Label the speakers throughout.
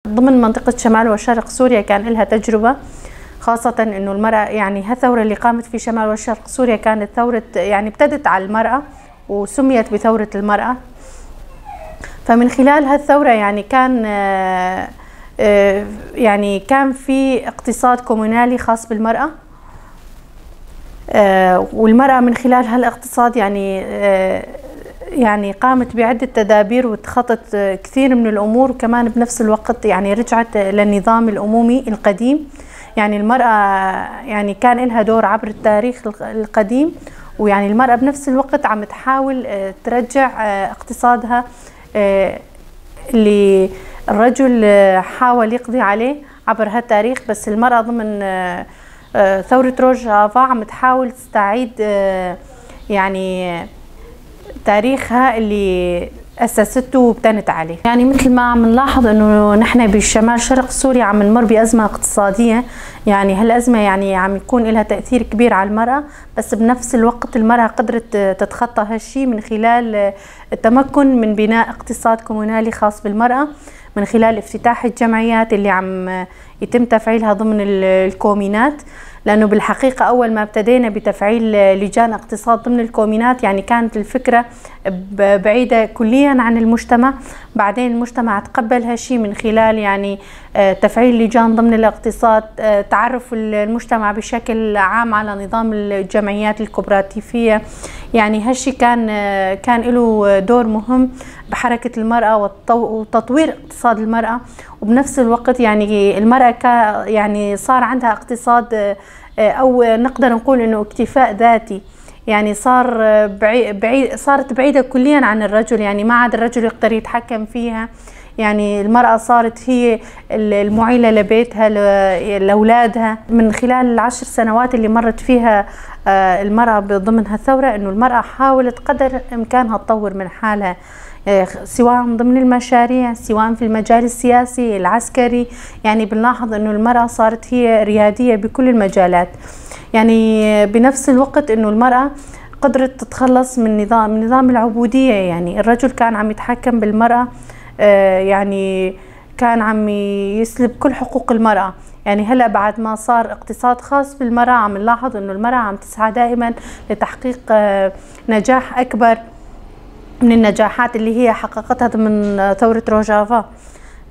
Speaker 1: ضمن منطقة شمال وشرق سوريا كان لها تجربة، خاصة إنه المرأة يعني هالثورة اللي قامت في شمال وشرق سوريا كانت ثورة يعني ابتدت على المرأة وسميت بثورة المرأة. فمن خلال هالثورة يعني كان يعني كان في اقتصاد كومونالي خاص بالمرأة، والمرأة من خلال هالاقتصاد يعني قامت بعدة تدابير وتخطت كثير من الأمور، وكمان بنفس الوقت يعني رجعت للنظام الأمومي القديم. يعني المرأة يعني كان لها دور عبر التاريخ القديم، ويعني المرأة بنفس الوقت عم تحاول ترجع اقتصادها اللي الرجل حاول يقضي عليه عبر هالتاريخ. بس المرأة ضمن ثورة روجافا عم تحاول تستعيد يعني تاريخها اللي أسسته وابتنت عليه. يعني مثل ما عم نلاحظ إنه نحن بالشمال شرق سوريا عم نمر بأزمة اقتصادية، يعني هالأزمة يعني عم يكون لها تأثير كبير على المرأة، بس بنفس الوقت المرأة قدرت تتخطى هالشي من خلال التمكن من بناء اقتصاد كومونالي خاص بالمرأة، من خلال افتتاح الجمعيات اللي عم يتم تفعيلها ضمن الكومينات. لأنه بالحقيقة أول ما ابتدينا بتفعيل لجان اقتصاد ضمن الكومينات يعني كانت الفكرة بعيدة كليا عن المجتمع، بعدين المجتمع تقبل هالشي من خلال يعني تفعيل لجان ضمن الاقتصاد، تعرف المجتمع بشكل عام على نظام الجمعيات الكوبراتيفية. يعني هالشي كان له دور مهم بحركة المرأة وتطوير اقتصاد المرأة، وبنفس الوقت يعني المرأة يعني صار عندها اقتصاد أو نقدر نقول إنه اكتفاء ذاتي، يعني صارت بعيدة كليا عن الرجل، يعني ما عاد الرجل يقدر يتحكم فيها. يعني المرأة صارت هي المعيلة لبيتها لأولادها. من خلال ال10 سنوات اللي مرت فيها المرأة ضمن هالثورة، إنه المرأة حاولت قدر إمكانها تطور من حالها، سواء ضمن المشاريع سواء في المجال السياسي العسكري. يعني بنلاحظ إنه المرأة صارت هي ريادية بكل المجالات. يعني بنفس الوقت إنه المرأة قدرت تتخلص من نظام العبودية. يعني الرجل كان عم يتحكم بالمرأة، يعني كان عم يسلب كل حقوق المرأة. يعني هلأ بعد ما صار اقتصاد خاص بالمرأة عم نلاحظ إنه المرأة عم تسعى دائما لتحقيق نجاح أكبر من النجاحات اللي هي حققتها ضمن ثورة روجافا.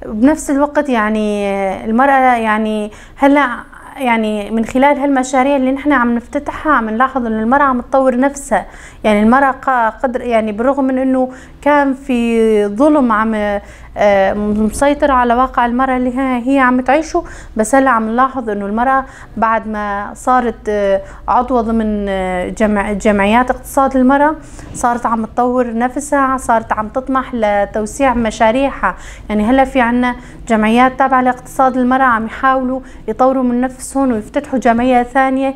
Speaker 1: بنفس الوقت يعني المرأة يعني هلأ يعني من خلال هالمشاريع اللي نحن عم نفتتحها عم نلاحظ إنه المرأة عم تطور نفسها. يعني المرأة قدر يعني بالرغم من إنه كان في ظلم عم مسيطر على واقع المرأة اللي هي عم تعيشه، بس هلا عم نلاحظ إنه المرأة بعد ما صارت عضوة ضمن جمعيات اقتصاد المرأة صارت عم تطور نفسها، صارت عم تطمح لتوسيع مشاريعها. يعني هلا في عنا جمعيات تابعة لاقتصاد المرأة عم يحاولوا يطوروا من نفسهم ويفتتحوا جمعية ثانية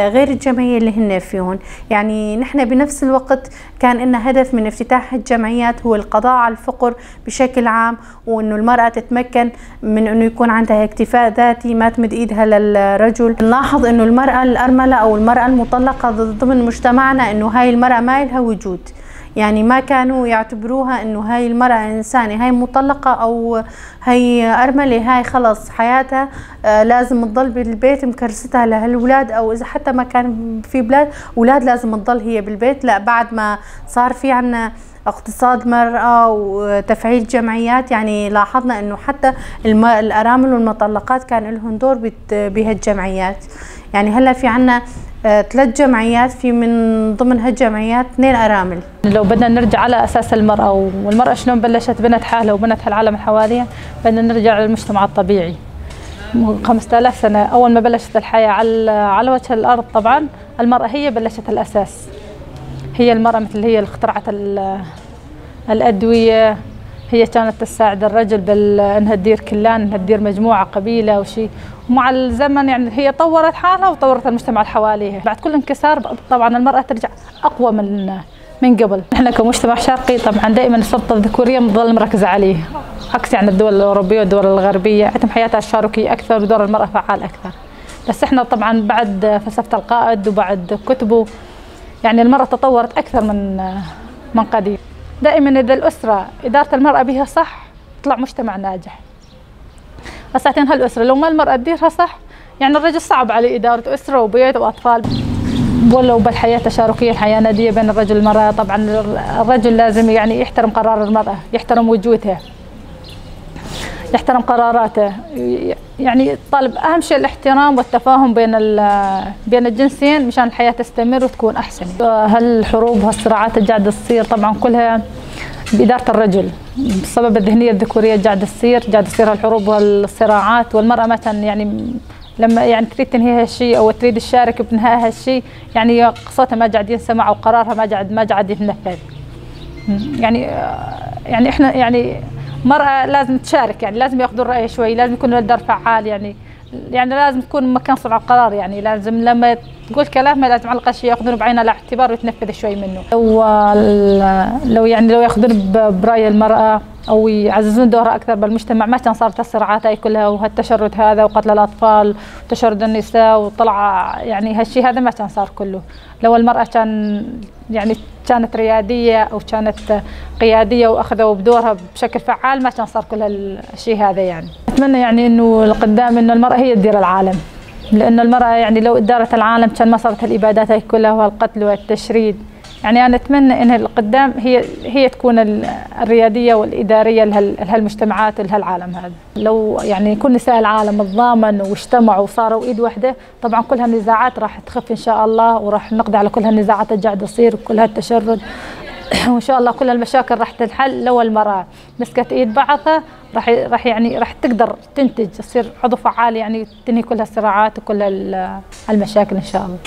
Speaker 1: غير الجمعية اللي هن فيهم. يعني نحن بنفس الوقت كان لنا هدف من افتتاح الجمعيات هو القضاء على الفقر بشكل عام، وانه المرأة تتمكن من انه يكون عندها اكتفاء ذاتي، ما تمد ايدها للرجل. نلاحظ انه المرأة الأرملة او المرأة المطلقة ضمن مجتمعنا انه هاي المرأة ما لها وجود، يعني ما كانوا يعتبروها انه هاي المرأة انسانة، هاي مطلقة او هاي أرملة، هاي خلص حياتها لازم تضل بالبيت مكرستها لهالولاد، او اذا حتى ما كان في بلاد اولاد لازم تضل هي بالبيت. لا، بعد ما صار في عنا اقتصاد مرأة وتفعيل جمعيات، يعني لاحظنا انه حتى الارامل والمطلقات كان لهم دور بهالجمعيات. يعني هلا في عنا 3 جمعيات، في من ضمن هالجمعيات 2 أرامل.
Speaker 2: لو بدنا نرجع على أساس المرأة والمرأة شلون بلشت بنت حالها وبنت هالعالم حواليها، بدنا نرجع للمجتمع الطبيعي 5000 سنة أول ما بلشت الحياة على وجه الأرض. طبعا المرأة هي بلشت الأساس، هي المرأة مثل هي اللي اخترعت الأدوية، هي كانت تساعد الرجل بأنها تدير كلان، أنها تدير مجموعة قبيلة وشيء. ومع الزمن يعني هي طورت حالها وطورت المجتمع اللي حواليها. بعد كل انكسار طبعا المرأة ترجع أقوى من قبل. نحن كمجتمع شرقي طبعا دائما السلطة الذكورية تظل مركزة عليه، عكس يعني الدول الأوروبية والدول الغربية عندهم حياتها التشاركية أكثر ودور المرأة فعال أكثر. بس احنا طبعا بعد فلسفة القائد وبعد كتبه يعني المرأة تطورت أكثر من قديم. دائما إذا الأسرة إدارة المرأة بها صح تطلع مجتمع ناجح. أساساً هالأسرة لو ما المرأة تديرها صح يعني الرجل صعب عليه إدارة أسرة وبيت وأطفال. ولو بالحياة تشاركية، الحياة ندية بين الرجل والمرأة، طبعا الرجل لازم يعني يحترم قرار المرأة، يحترم وجودها، يحترم قراراته، يعني طالب أهم شيء الاحترام والتفاهم بين الجنسين مشان الحياة تستمر وتكون أحسن. هالحروب وهالصراعات اللي قاعدة تصير طبعا كلها بإدارة الرجل، بسبب الذهنية الذكورية قاعدة تصير هالحروب والصراعات، والمرأة ما كان يعني لما يعني تريد تنهي هالشيء أو تريد تشارك بإنهاء هالشيء يعني صوتها ما قاعد ينسمع وقرارها ما قاعد يتنفذ. يعني إحنا يعني مرأة لازم تشارك، يعني لازم ياخذون رأي شوي، لازم يكون لها دور فعال، يعني لازم تكون مكان صنع القرار، يعني لازم لما تقول كلامها لازم على الأقل شيء ياخذونه بعين الاعتبار ويتنفذ شوي منه. لو يعني لو ياخذون برأي المرأة أو يعززون دورها أكثر بالمجتمع ما كان صارت الصراعات هاي كلها وهالتشرد هذا وقتل الأطفال وتشرد النساء وطلع يعني هالشيء هذا ما كان صار كله. لو المرأة كان يعني كانت ريادية أو كانت قيادية وأخذوا بدورها بشكل فعال ما كان صار كل هالشيء هذا. يعني أتمنى يعني إنه القدام إنه المرأة هي تدير العالم، لأنه المرأة يعني لو إدارت العالم كان ما صارت هالإبادات هاي كلها وهالقتل والتشريد. يعني أنا أتمنى إن القدام هي تكون الريادية والإدارية لهالمجتمعات ولهالعالم هذا. لو يعني كل نساء العالم تضامنوا واجتمعوا وصاروا إيد واحدة طبعا كل هالنزاعات راح تخف إن شاء الله، وراح نقضي على كل هالنزاعات اللي قاعدة تصير وكل هالتشرد، وإن شاء الله كل المشاكل راح تنحل لو المرأة مسكت إيد بعضها راح يعني راح تقدر تنتج، تصير عضو فعال يعني تنهي كل هالصراعات وكل المشاكل إن شاء الله.